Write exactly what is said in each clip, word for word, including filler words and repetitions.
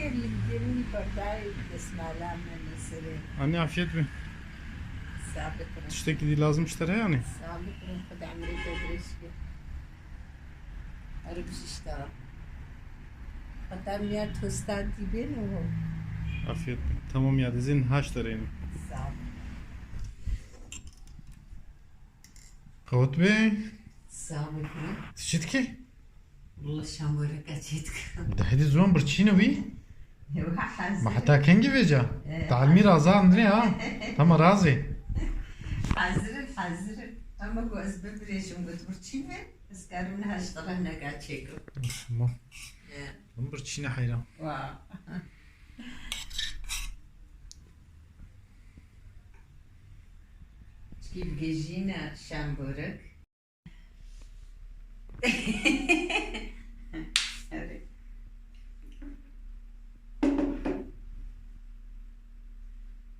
Li gelî berdayê desmala me li serê. Anne, afiyet be. Sabit re. Tiştekî dî lazim ji te re heye, yanî? Sabit re, Xweda emrê te dirêj ke. Her bijî ji te re. Heta miya tosta dî bêne û. Afiyet be. Tamam ya, dizin haş dereyne. Sağ ol. Qewet be. Sağ ol. Tu çi dikî? Wala şamboreka çê dikim. De hêdî ziwan birçîne wî? Ewa, hazir. Ma heta kengî vêca? E, Talmî hazir. Raza andrê ha. Tamam, razê. Hazir im, hazir im. Ama ku ez bibirêjim, got birçî be, ez karim niha ji te re hineka çêkim. Tamam. E. Min birçîne heyran. Wa. Çikî bigêjîne şamborek.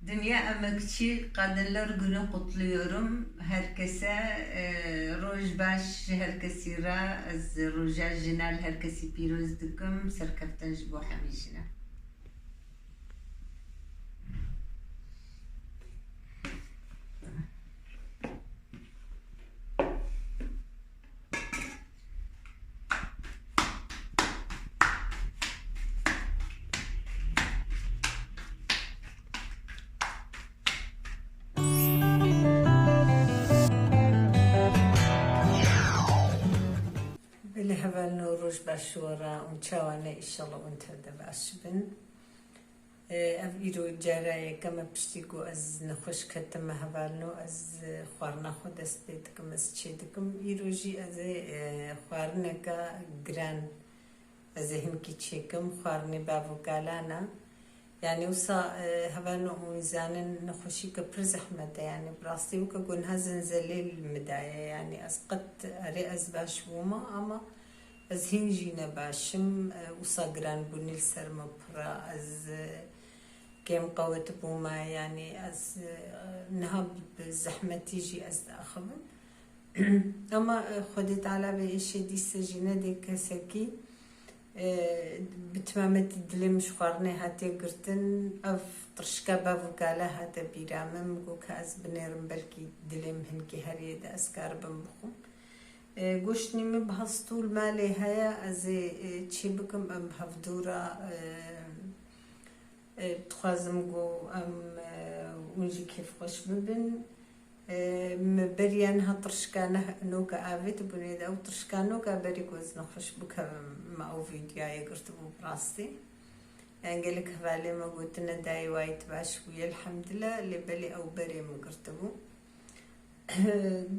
Dünya Emekçi Kadınlar Günü kutluyorum. Herkese, e, roj baş ji her kesî re, ez roja jina li her kesî pîroz dikim, serkeftin ji bo hemî jina. Belê hevalno, roj baş ji we re, hûn çawa ne, înşallah hûn tev de baş bin. E, ev îro cara yekem e piştî ku ez nexweş ketime hevalno, ez, e, xwarina xwe dest pê dikim, ez çê dikim. Îro jî ez ê, e, xwarineke giran ez ê hinkî çêkim, xwarinê bav û kalan e. Yanî wisa, e, hevalno hûn zanin nexweşîke pir zehmet e, yanî bi rastî weke ku niha zenzelê li min daye, yanî ez qet erê ez baş bûme, ama ez hîn jî ne baş im, e, wisa giranbûnî li ser min pir e, ez, e, kêm qewet bûme, yanî ez, e, niha bi, bi zehmetî jî ez diaxivim. Ama, e, Xwedê Teala vê êşê dîse jî nedê kesekî, e, bi timametî dilê min ji xwarinê hatiye girtin, ev tirşika bav û kala hate bîra min, min got ka ez binêrim, belkî dilê min hinkî heriyê de ez karibim bixwim. E, goştnî min bi hestû li malê heye, ez ê, e, çê bikim, em bi hevdû re, e, e, dixwazim ku em, e, hûn jî kêfxweş bibin. E, min beriya niha tirşika neh-, noka avêtibûnê de, ew tirşika noka berî ku ez nexweş bikevim, me ew vîdyoyê girtibû bi rastî. Yan gelek hevalê me gotine dayê wayî tu baş bûyî, elhemdulillah, lê belê ew berê min girtibû.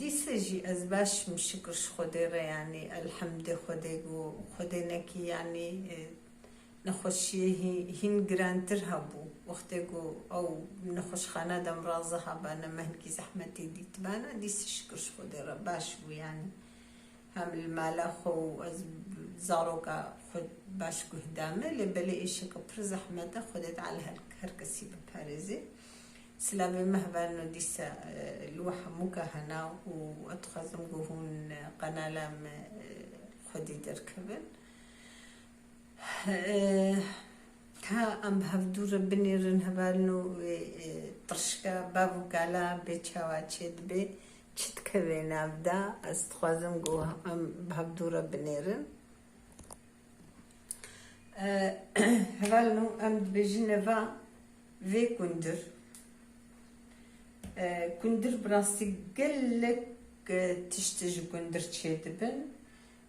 Dîse jî ez baş im, şikir ji Xwedê re, yanî elhemdê Xwedê ku Xwedê nekî, yanî, e, nexweşiyê hî-, hîn girantir hebû. Wextê ku ew nexweşxane de min raza hebane, me hinkî zehmetê dîtibane, dîse şikir ji Xwedê re baş bû, yanî. Hem li mala xwe û ez zaroka xwe baş guh dame, lê belê êşeke pir zehmet e, Xwedê Teala her, her kesî biparêzê. Silavê me hevalno dîsa, e, li we hemûka hena û ez dixwazim ku hûn, e, qenala me, e, xwedî derkevin. E, ka em bi hevdû re binêrin hevalno wê, e, tirşika bav û kala bê çawa çê dibe, çi dikeve nav de, ez dixwazim ku em bi hevdû re binêrin. E, hevalno em dibêjin eva vê kundir. E, kundir bi rastî gelek, e, tişt ji kundir çêdibin.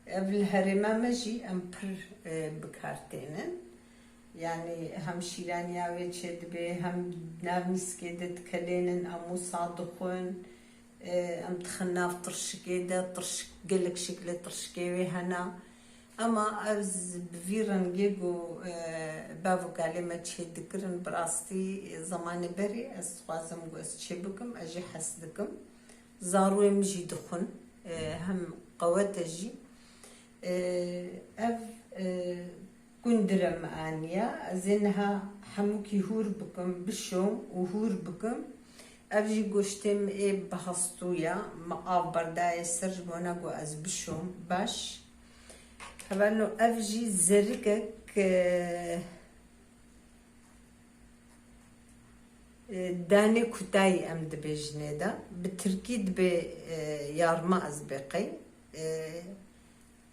Ev li herêma me jî em pir, e, bi kar tênin. Yanî hem şîraniya wê çêdibe, hem nav mîskê de dikelênin, em wisa dixwin. E, em dixin nav tirşikê de, tirşik, gelek şekilê tirşikê wê hene. Ema ez bi vî rengê ku, e, bav û kalê me çê dikirin, bi rastî, e, zemanê berê ez dixwazim ku ez çê bikim, ez jî hez dikim. Zarûyê min jî dixwin, e, hem qewet e jî. E, ev, e, Gundire min aniya, ez ê niha hemûkî hûr bikim, bişom û hûr bikim. Ev jî goştê min ê bi hestû ya, min av berdayê ser ji bona ku ez bişom baş. Hevalno ev jî zerikek, e, Danê kutayî em dibêjinê de. Bi tirkî dibê, e, yarma ez bê qey. E,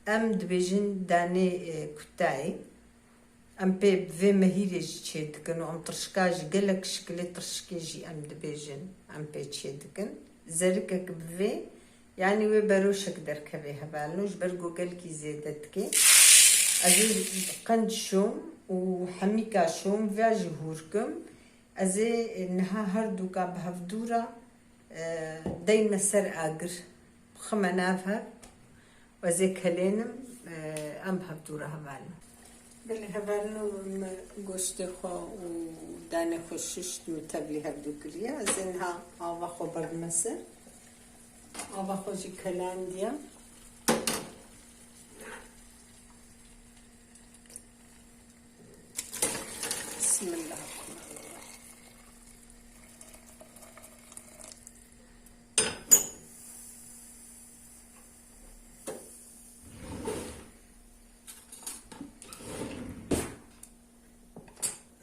em dibêjin danê, e, kutayî. Em pê bi vê mehîrê jî çê dikin û em tirşika jî gelek şikilê tirşikê jî em dibêjin, em pê çê dikin. Zerikek bi vê, yanî wê beroşek derkevê hevalno, ji ber ku gelkî zêde dike. Ez ê qenc şom û hemîka şom ve jî hûr kim. Ez ê niha her dûka bi hevdû re, e, deyme ser agir. Bixime nav hev. Ez ê kelênim, e, em bi hevdû re hevalin. Belê hevalno, min goştê xwe û danê xwe şişt, min tevlî hevdû kiriye. Ez ê niha ava xwe berdime ser. Ava xwe jî kelandiye. Bismillahirrahmanirrahim.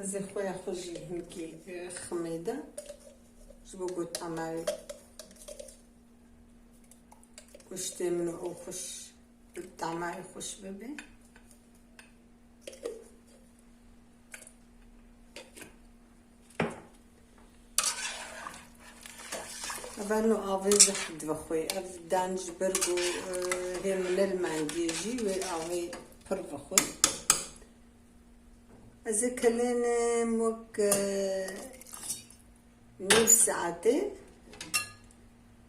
Ez ê xweya xwe jî hinkî, e, ximê de ji bo ku tama wê goştê min û ew xweş, tama wê xweş bibe. Hevalno avê zehf divexwe. Ev dan ji ber ku, e, hê min ne li mendiyê jî wê avê pir vexwe. Ez ê kelênim wek, e, nîv saetê.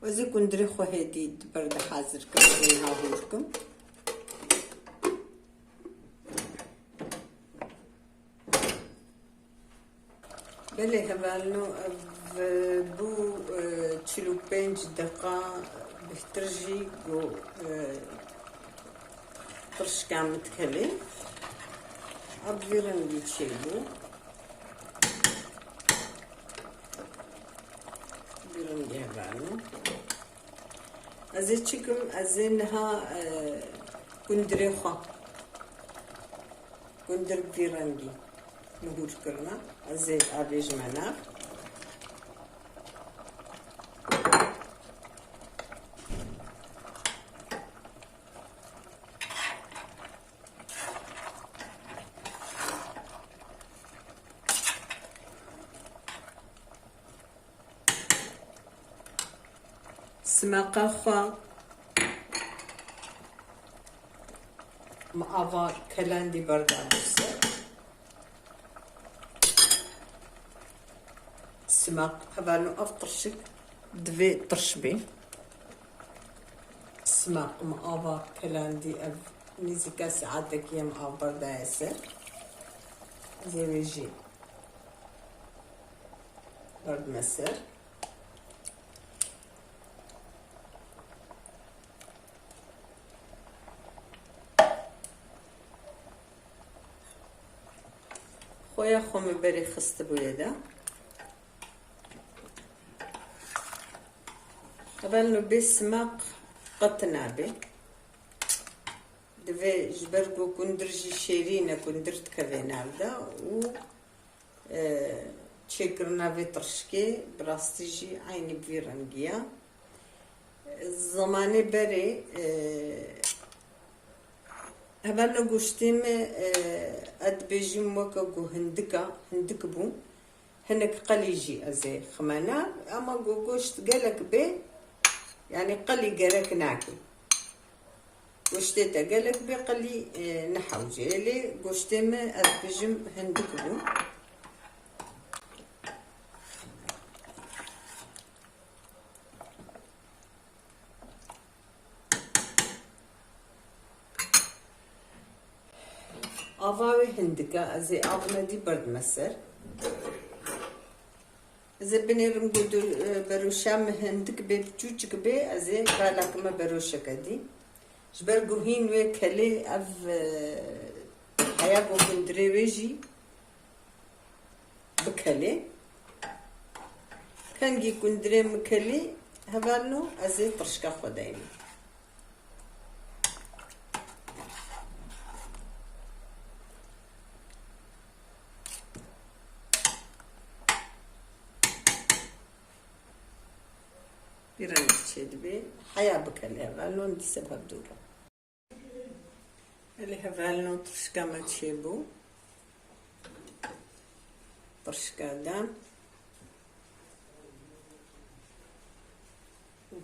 Ez ê kundirê xwe hêdî di ber de hazir kim, ez ê niha hûr kim. Belê hevalno, ev bû, e, çil û pênc deqa bêhtir jî ku, e, tirşika min dikelê. Ev bi vî rengî çêbû. Bi vî rengî hevalno. Ez ê çi kim? Ez ê niha, e, gundirê xwe. Gundir bi vî rengî min hûr kirine. Ez ê avêjime nav. Simeqa xwe min ava kelandî berda ser. Simeq, hevalno ev tirşik divê tirş bê. Simeq min ava kelandî, ev nêzîka saetekî ye min av berdaye ser. Ez ê wê jî berdime ser. Xweya xwe min berê xistibûye de. Hevalno bê simeq qet nabe. Divê ji ber ku gundir jî şêrîn e, gundir dikeve nav de û, e, çêkirina vê tirşikê bi rastî jî eynî bi vî rengî ye. Zimanê berê, e, hevalno goştê me, e, ez dibêjim weke ku hindik e, hindik bû. Hinek qelî jî ez ê ximena, ema ku goşt gelek bê, yanî qelî gerek nake. Goştê te gelek bê qelî, e, nehewce. Lê goştê me ez dibêjim hindik bû. Ava wê hindik e, ez ê av nedî berdime ser. Ez ê binêrim ku du, e, beroşa min hindik bê, biçûçik bê, ez ê kalakime beroşeke dî. Ji ber ku hîn wê kelê ev, e, heya ku gundirê wê jî bikelê. Kengî gundirê min kelî hevalno, ez ê tirşika xwe deynim. Pîreng çêdibê. Heya bike lê hevalno, dîse bi hev dû re. Lê hevalno, tirşika me çêbû. Tirşika dan.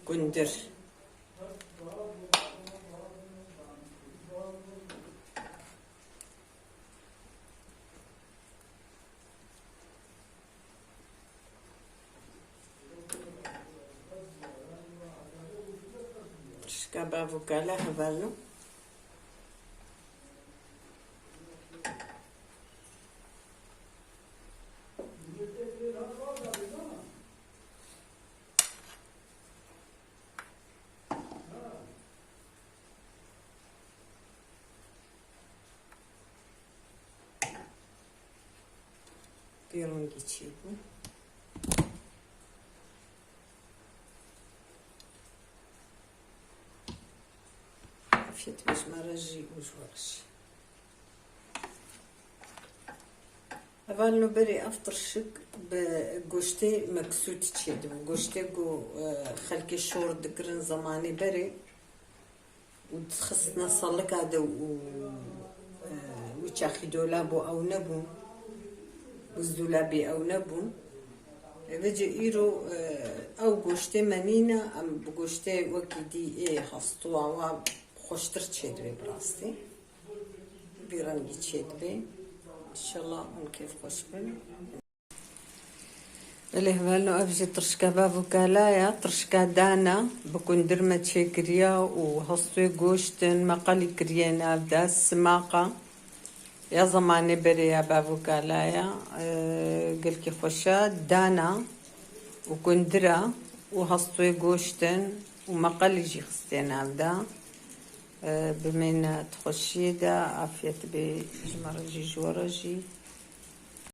Gundir. Tirşika bav û kala hevalno. Vî rengî çêbû. Afiyet be ji me re jî û ji we re jî. Hevalno, berê ev tirşik bi goştê meksût çêdibû. Goştê ku, e, xelkê şor dikirin zemanê berê û dixistine salika de û, e, wî çaxî dolab û ew nebûn. Buzdolabê ew nebûn. Vêce îro, e, ew goştê me nîne, em bi goştê wekî dî ê hestû awa xweştir çêdibê bi rastî. Vî rengî çêdibê. Înşallah hûn kêfxweş bin. Belê hevalno, ev jî tirşika bav û kala ya, tirşika dana, bi gundir me çêkiriya û hestûyê goşt in, me qelî kiriye nav de, simaqa ya zemanê berê ya bav û kala ya, e, gelkî xweş e, dana û gundir e û hestûyê goşt in û me qelî jî xistiye nav de. E, bimêne di xweşiyê de, afiyet bê ji me re jî, ji we re jî.